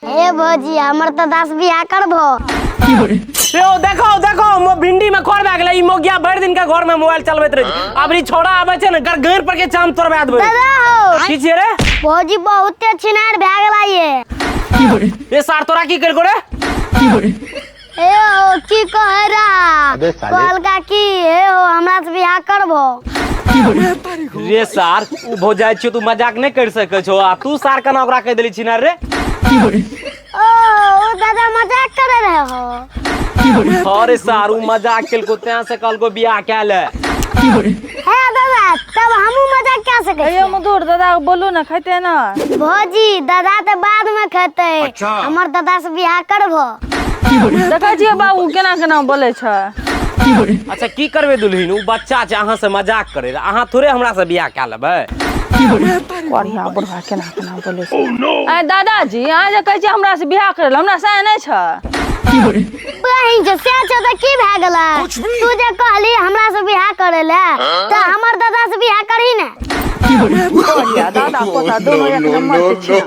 हे भौजी, हमर दादा से बियाह करबो। यो देखो देखो, मो भिंडी में खर भए गेलै। ई मोगिया भरि दिन के घर में मोबाइल चलबैत रहै छै। आब ई छोड़ा आबै छै ने, गरगैर पर के चाम तोड़बा देबै। दादा हो। की छियै रे? भौजी बहुते छिनार भए गेला ये। रे सार, तोरा की करि रे? हे हो, की कहे रहा? अबे साले। कहलका की हे हो, हमरा से बियाह करबो। रे सार, उ भौजाइ छियौ, तू मजाक नहि करि सकै छौ, आ तू सार केना ओकरा कहि देली छिनार रे? ओ ओ दादा मजाक करे रहे हो। अरे सार, उ मजाक केलको, तें से कहलको बियाह कए ले। हे दादा, तब हमहूँ मजाक कए सकै हे यौ छियै। मधुर, दादा के बोलू ने, खेते ना। भौजी, दादा तऽ बाद में खेतै। हमर दादा से बियाह करबो। देखै छियै बाबू, केना केना बोलै छै। अच्छा, की करबै दुल्हिन? उ बच्चा छै, अहाँ से मजाक करे रहे। अहाँ थोड़े हमरा से बियाह कए लेबै? बढ़िया बुढ़वा केना केना बोलै छै। आँय दादाजी, अहाँ जे कहै छियै हमरा से बियाह करै लए, हमरा सएह नहि छै। बहिन छै से छौ तऽ की भए गेलै? तू जे कहली हमरा से बियाह करे ले, तऽ हमर दादा से बियाह करही ने। बढ़िया दादा पोता दोनो एक नंबर के छै।